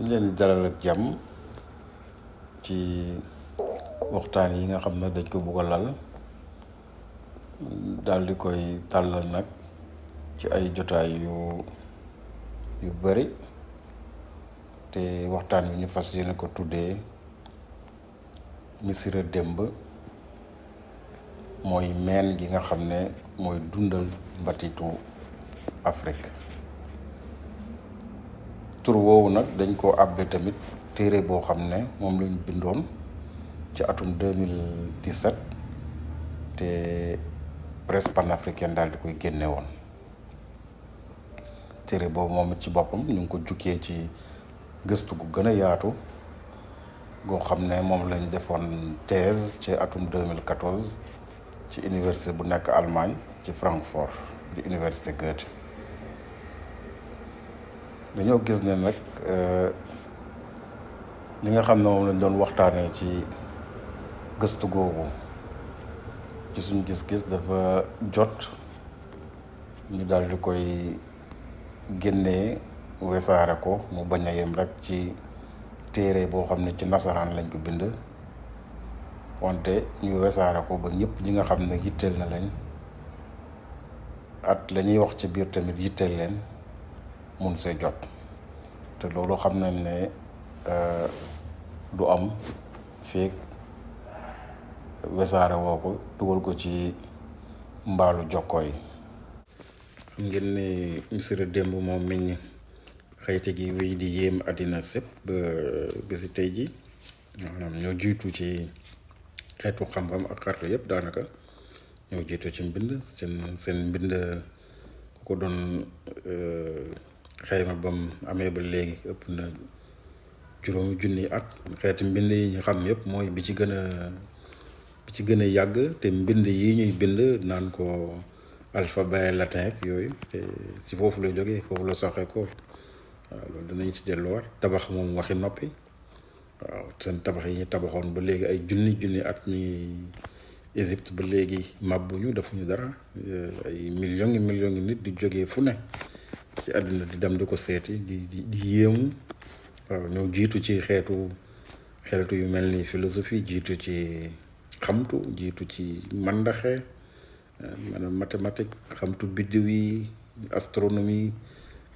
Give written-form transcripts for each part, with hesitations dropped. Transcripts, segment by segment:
ñu leen di dalal ak jàmm ci waxtaan yi nga xam ne dañ ko bëgg a lal daal di koy tàllal nag ci ay jotaay yu bari te waxtaan wi ñu fas yéene ko tuddee Missirah démb mooy meen gi nga xam ne mooy dundal mbatitu Afrique. tur woowu nag dañ koo àbbe tamit téere boo xam ne moom lañ bindoon ci atum 2017 te presse panafricaine daal di koy génne woon. téere boobu moom it ci boppam ñu ngi ko jukkee ci gëstu gu gën a yaatu goo xam ne moom lañ defoon thèse ci atum 2014 ci université bu nekk Allemagne ci Francfort di université Goethe. dañoo gis ne nag li nga xam ne moom lañ doon waxtaanee ci gëstu googu ci suñ gis-gis dafa jot ñu daal di koy génnee wesaare ko mu bañ a yem rek ci téere boo xam ne ci nasaraan lañ ko bind wante ñu wesaare ko ba ñëpp ñi nga xam ne yitteel na lañ at la ñuy wax ci biir tamit yitteel leen mun see jot te loolu xam nañ ne du am feek wesaare woo ko dugal ko ci mbaalu jokkoo yi. xam ngeen ne Missirah démb moom miñ xëyte gi wéy di yéem àddina sépp ba bési tey ji maanaam ñoo jiitu ci xeetu xam-xam ak xarala yépp daanaka ñoo jiitu ci mbind seen mbind ku ko doon xayma bam amee ba léegi ëpp na juróomi junni at. xeeti mbind yi ñu xam yëpp mooy bi ci gën a yàgg te mbind yi ñuy bind naan ko alphabet latin ak yooyu te si foofu la jógee foofu la soxee ko waaw loolu danañ ci delluwaat. tabax moom waxi noppi waaw seen tabax yi ñu tabaxoon ba léegi ay junni at ñi Égypte ba léegi màbbuñu defuñu dara ay millions yi nit di jógee fu ne ci àddina di dem di ko seeti di yéemu. waaw ñoo jiitu ci xeetu yu mel ni philosophie jiitu ci xamtu jiitu ci mandaxe maanaam mathématique xamtu biddiw yi astronomie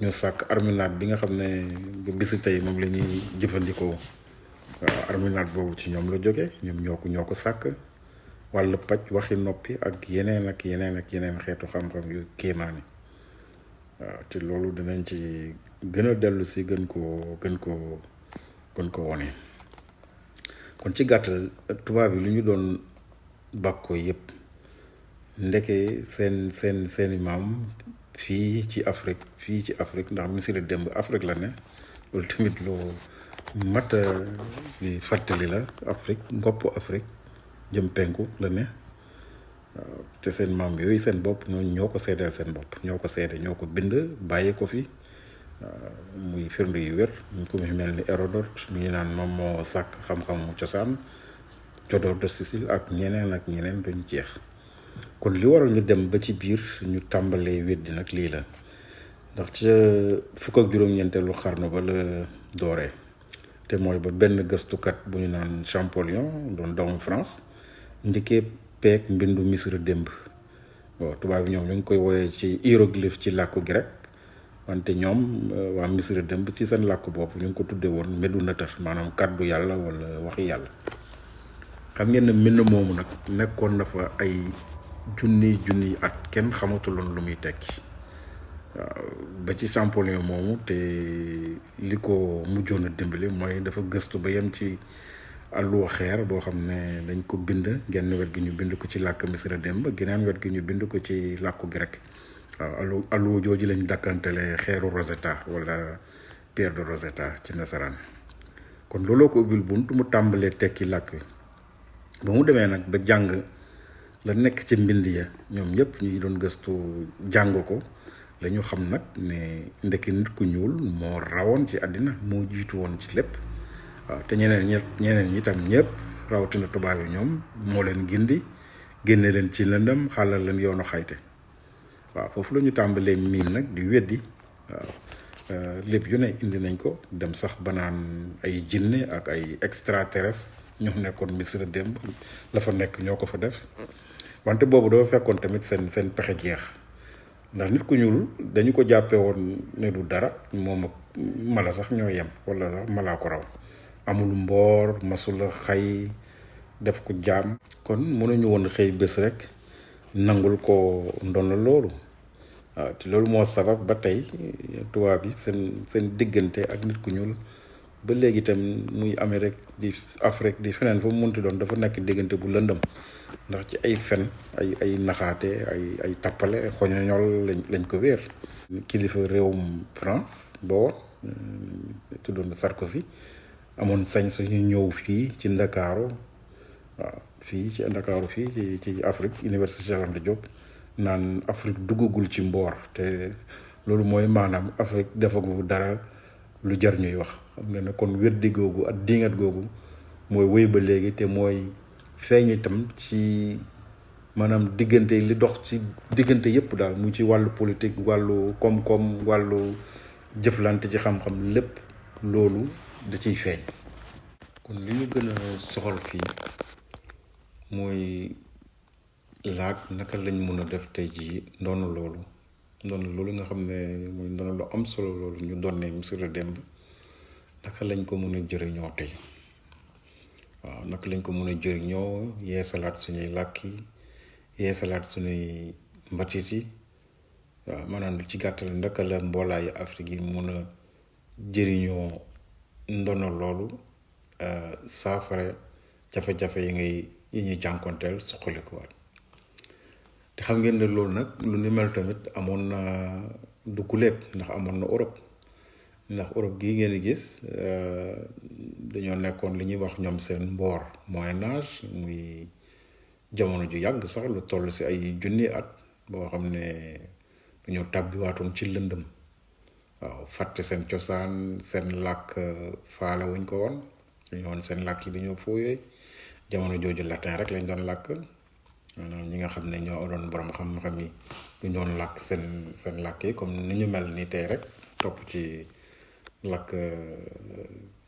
ñoo sàkk arminaat bi nga xam ne ba bisu tey moom la ñuy jëfandikoo. waaw arminaat boobu ci ñoom la jóge ñoom ñoo ko sàkk. wàllu paj waxi noppi ak yeneen xeetu xam-xam yu kéemaani. waaw te loolu dinañ ci gën a dellu si gën ko wone. kon ci gàttal tubaab yi lu ñu doon bàkkoo yépp ndeke seeni maam fii ci Afrique ndax Missirah démb Afrique la ne loolu tamit lu mat li fàttali la. Afrique ngoppu Afrique jëm penku la ne. waaw te seen maam yooyu seen bopp ñoo ko seedeel seen bopp ñoo ko seede ñoo ko bind bàyyi ko fi muy firnde yu wér ñu ko mel ni Hérodote mi ñu naan moom moo sàkk xam-xamu cosaan Théodore de Sicile ak ñeneen duñ jeex. kon li waral ñu dem ba ci biir ñu tàmbalee weddi nag lii la ndax ca fukk ak juróom-ñeenteelu xarnu ba la dooree te mooy ba benn gëstukat bu ñu naan Champollion doon doomu France njëkkee peeg mbindu Missirah démb. waaw tubaab bi ñoom ñu ngi koy woowee ci hiéroglyphe ci làkku grec wante ñoom waa Missirah démb ci seen làkku bopp ñu ngi ko tuddee woon Medunata maanaam kàddu yàlla wala waxi yàlla. xam ngeen ne mbind moomu nag nekkoon na fa ay junni at kenn xamatuloon lu muy tekki. waaw ba ci Champollion moomu te li ko mujjoon a dimbali mooy dafa gëstu ba yem ci alluwa xeer boo xam ne dañ ko bind genn wet gi ñu bind ko ci làkk Missirah démb geneen wet gi ñu bind ko ci làkku grec. waaw alluwa jooju lañ dàkkantele xeeru Rosetta wala pierre de Rosetta ci nasaraan. kon looloo ko ubbil bunt mu tàmbalee tekki làkk wi ba mu demee nag ba jàng la nekk ci mbind ya ñoom ñëpp ñu doon gëstu jàng ko la ñu xam nag ne ndekki nit ku ñuul moo rawoon ci àddina moo jiitu woon ci lépp. waaw te ñeneen ñi tam ñëpp rawatina tubaab yi ñoom moo leen gindi génne leen ci lëndëm xàllal leen yoonu xayte. waaw foofu la ñu tàmbalee miin nag di weddi. waaw lépp yu ne indi nañ ko dem sax ba naan ay jinne ak ay extraterrestre ñoo nekkoon Misra démb la fa nekk ñoo ko fa def wante boobu dafa fekkoon tamit seen pexe jeex ndax nit ku ñuul dañu ko jàppee woon ne du dara moom ak mala sax ñoo yem wala sax malaa ko raw amul mboor masula xay def ko jaam kon mënuñu woon xëy bés rek nangul ko ndon loolu waaw te loolu moo sabab ba tey tubaab yi seen diggante ak nit ku ñuul ba léegi itam muy Amérique di Afrique di feneen fa mu munti doon dafa nekk diggante bu lëndëm ndax ci ay fen ay naxaate ay tappale xoñoñol lañ ko wéer kilifa réewum France boo tuddoon Sarkozy amoon sañ suñu ñëw fii ci Ndakaaru waaw fii ci Ndakaaru fii ci Afrique Université Cheikh Anta Diop naan Afrique duggagul ci mboor te loolu mooy maanaam Afrique defagu dara lu jar ñuy wax xam nga ne kon weddi googu ak diingat googu mooy wéy ba léegi te mooy feeñ itam ci maanaam diggante li dox ci diggante yépp daal mu ci wàllu politique wàllu koom-koom wàllu jëflante ci xam-xam lépp loolu da ciy feeñ kon li ñu gën a soxal fii mooy laaj naka lañ mën a def tey jii ndono loolu nga xam ne mooy ndono lu am solo loolu ñu doon ne Misra démb naka lañ ko mën a jëriñoo tey waaw naka lañ ko mën a jëriñoo yeesalaat suñuy làkk yi yeesalaat suñuy mbatit yi waaw maanaam ci gàttal naka la mboolaayu Afrique yi mën a jëriñoo ndono loolu saafara jafe-jafe yi ñuy jànkonteel suqalikuwaat te xam ngeen ne loolu nag lu ni mel tamit amoon na du guléet ndax amoon na Europe ndax Europe gii ngeen di gis dañoo nekkoon li ñuy wax ñoom seen mboor Moyen Âge muy jamono ju yàgg sax lu toll si ay junni at boo xam ne dañoo tàbbiwaatoon ci lëndëm waaw fàtte seen cosaan seen làkk faale wuñ ko woon dañoo woon seen làkk yi dañoo fooyee jamono jooju latin rek lañ doon làkk maanaam ñi nga xam ne ñoo doon borom xam-xam yi du doon làkk seen làkk yi comme ni ñu mel ni tey rek topp ci làkk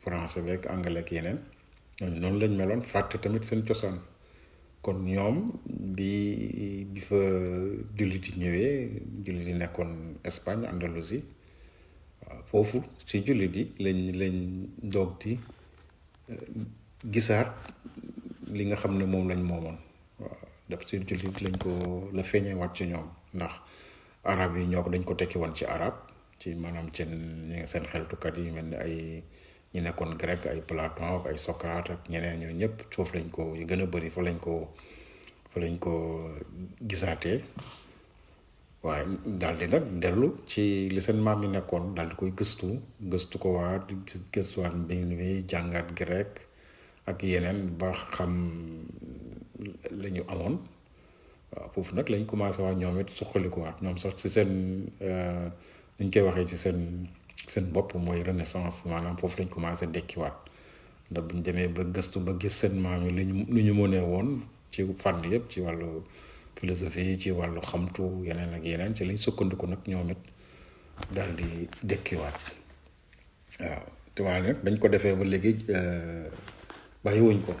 français beeg anglais ak yeneen noonu lañ meloon fàtte tamit seen cosaan kon ñoom bi fa jullit yi ñëwee jullit yi nekkoon Espagne Andalousie waaw foofu ci jullit yi lañ doog di gisaat li nga xam ne moom lañ moomoon waaw daf ci jullit lañ ko la feeñee waat ci ñoom ndax arab yi ñoo ko dañ ko tekki woon ci arab ci maanaam seen xeltukat yi mel ni ay ñi nekkoon grec ay Platon ak ay Socrate ak ñeneen ñoo ñëpp foofu lañ ko gën a bëri fa lañ ko gisaatee waaye daal di nag dellu ci li seen maam yi nekkoon daal di koy gëstu ko waat gëstuwaat mbind mi jàngaat grec ak yeneen ba xam la ñu amoon waaw foofu nag lañ commencé waat ñoom it suqalikuwaat ñoom sax ci seen ni ñu koy waxee ci seen bopp mooy renaissance maanaam foofu lañ commencé dekkiwaat ndax bu ñu demee ba gëstu ba gis seen maam yi lu ñu mënee woon ci fànn yëpp ci wàllu philosophie ci wàllu xamtu yeneen ak yeneen ci lañ sukkandiku nag ñoom it daal di dekkiwaat waaw te waaye nag dañ ko defee ba léegi bàyyiwuñ ko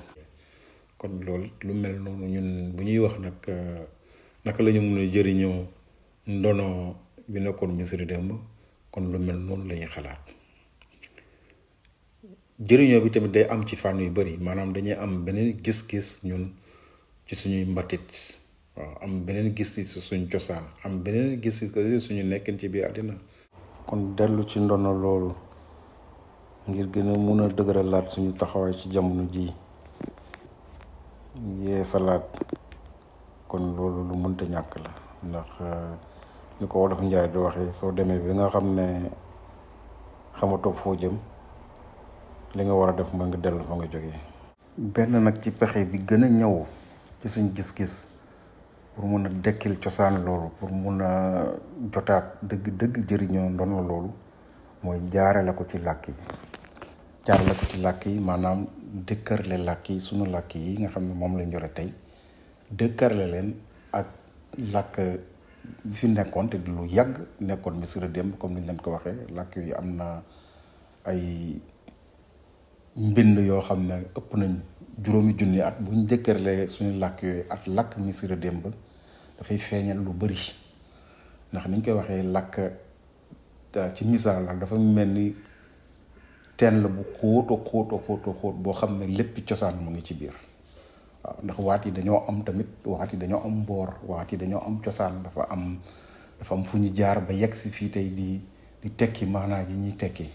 kon loolu lu mel noonu ñun bu ñuy wax nag naka la ñu mën a jëriñoo ndono bi nekkoon Misra démb kon lu mel noonu la ñuy xalaat jëriñoo bi tamit day am ci fànn yu bari maanaam dañuy am beneen gis-gis ñun ci suñuy mbatit waaw am beneen gis-gis suñu cosaan am beneen gis-gis aussi suñu nekkin ci biir àddina kon dellu ci ndono loolu ngir gën a mun a dëgëralaat suñu taxawaay ci jamono ji yee salaat kon loolu lu mënta ñàkk la ndax ni ko wolof njaay di waxee soo demee bi nga xam ne xamatoo foo jëm li nga war a def mooy nga dellu fa nga jógee benn nag ci pexe bi gën a ñëw ci suñ gis-gis pour mun a dekkil cosaan loolu pour mun a jotaat dëgg jëriñoo ndono loolu mooy jaarale ko ci làkk yi maanaam dëkkarle làkk yi sunu làkk yi nga xam ne moom lañ yore tey dëkkarle leen ak làkk fi nekkoon te di lu yàgg nekkoon Missirah démb comme ni ñu leen ko waxee làkk yi am na ay mbind yoo xam ne ëpp nañ juróomi junni at bu ñu jëkkërlee suñu làkk yooyu at làkk Missirah démb dafay feeñal lu bëri ndax ni ñu koy waxee làkk ci misaal la dafa mel ni teen la bu xóot boo xam ne lépp cosaan mu ngi ci biir waaw ndax waat yi dañoo am tamit waat yi dañoo am mboor waat yi dañoo am cosaan dafa am fu ñu jaar ba yegg si fii tey di tekki maanaa ji ñuy tekki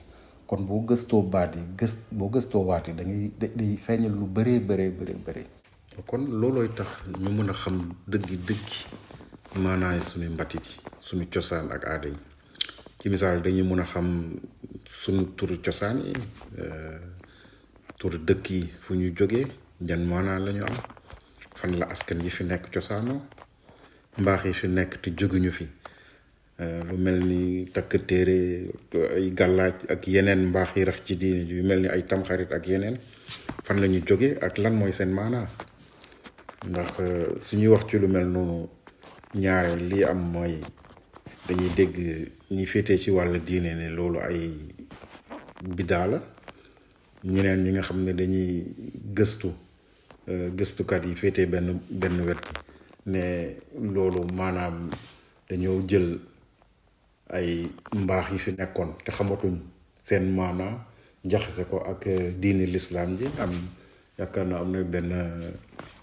kon boo gëstoo baat yi boo gëstoo waat yi day feeñal lu bëree. kon loolooy tax ñu mën a xam dëggi maanaay suñu mbatit yi suñu cosaan ak aada yi ci misaal dañuy mën a xam suñu turu cosaan yi turu dëkk yi fu ñu jógee jan maanaa la ñu am fan la askan yi fi nekk cosaanoo mbaax yi fi nekk te jóguñu fi lu mel ni takk téere ay gàllaaj ak yeneen mbaax yi rax ci diine yu mel ni ay tamxarit ak yeneen fan la ñu jógee ak lan mooy seen maanaa ndax suñuy wax ci lu mel noonu ñaareel lii am mooy dañuy dégg ñi féetee ci wàll diine ne loolu ay bidaa la ñeneen ñi nga xam ne dañuy gëstukat yi féetee benn wet gi ne loolu maanaam dañoo jël ay mbaax yi fi nekkoon te xamatuñ seen maanaa jaxase ko ak diine l'islam ji am yaakaar naa am na benn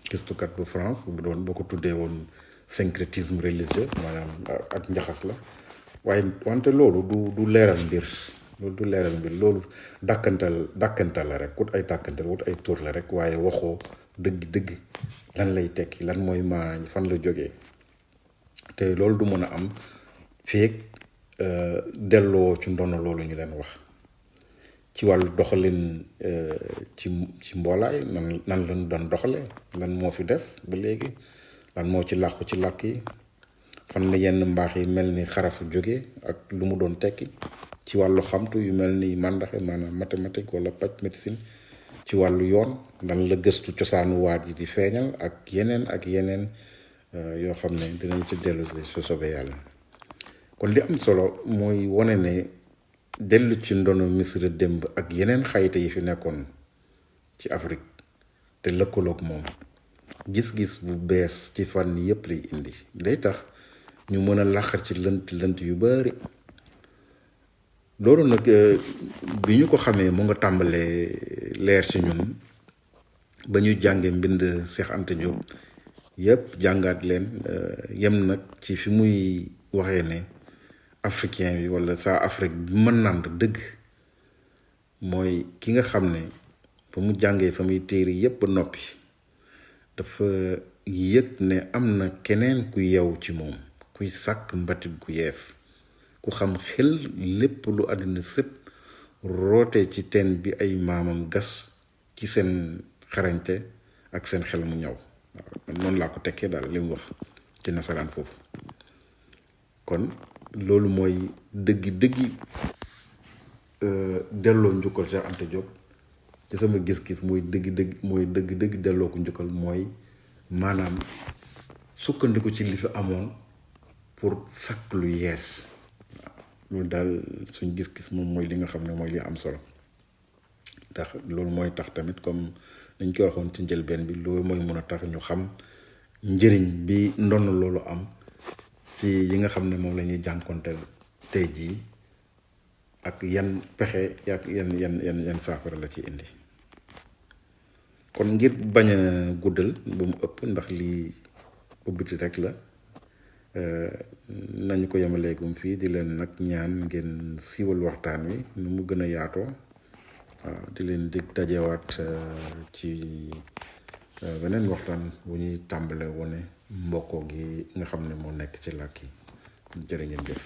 gëstukat bu France boo ko tuddee woon syncrétisme religieux maanaam ak njaxas la wante loolu du leeral mbir loolu dàkkantal la rek wut ay dàkkantal wut ay tur la rek waaye waxoo dëgg lan lay tekki lan mooy maanaam fan la jógee te loolu du mën a am feek delloo ci ndono loolu ñu leen wax ci wàllu doxalin ci mboolaay nan lañu doon doxale lan moo fi des ba léegi lan moo ci làqu ci làkk yi fan la yenn mbaax yi mel ni xarafu jóge ak lu mu doon tekki ci wàllu xamtu yu mel ni màndaxe maanaam mathématique wala paj médecine ci wàllu yoon lan la gëstu cosaanu waat yi di feeñal ak yeneen yoo xam ne dinañ ci dellu si su soobee yàlla kon li am solo mooy wane ne dellu ci ndono Missirah démb ak yeneen xayte yi fi nekkoon ci Afrique te lëkkaloog moom gis-gis bu bees ci fànn yépp lay indi day tax ñu mën a làqar ci lënt yu bari loolu nag bi ñu ko xamee mu nga tàmbalee leer ci ñun ba ñu jànge mbind Cheikh Anta Diop yépp jàngaat leen yem nag ci fi muy waxee ne africain bi wala saa Afrique bi mën nànd dëgg mooy ki nga xam ne ba mu jàngee samay téere yépp noppi dafa yëg ne am na keneen ku yew ci moom kuy sàkk mbatit gu yees ku xam xel lépp lu àddina sépp roote ci teen bi ay maamam gas ci seen xarañte ak seen xel mu ñaw waaw noonu laa ko tekkee daal li mu wax ci nasaraan foofu kon loolu mooy dëggi delloo njukkal Cheikh Anta Diop ci sama gis-gis mooy dëgg delloo ko njukkal mooy maanaam sukkandiku ci li fi amoon pour sàkk lu yees waaw loolu daal suñ gis-gis moom mooy li nga xam ne mooy li am solo ndax loolu mooy tax tamit comme dañ ko waxoon ci njëlbeen bi loolu mooy mën a tax ñu xam njëriñ bi ndonn loolu am ci yi nga xam ne moom la ñuy jànkonteel tey jii ak yan pexe ak yan saafara la ci indi kon ngir bañ a guddal ba mu ëpp ndax lii ubbiti rek la nañu ko yemaleegum fii di leen nag ñaan ngeen siiwal waxtaan wi nu mu gën a yaatoo waaw di leen dig dajewaat ci beneen waxtaan bu ñuy tàmbale wone mbokkoo gi nga xam ne moo nekk ci làkk yi jërë ngeen jëf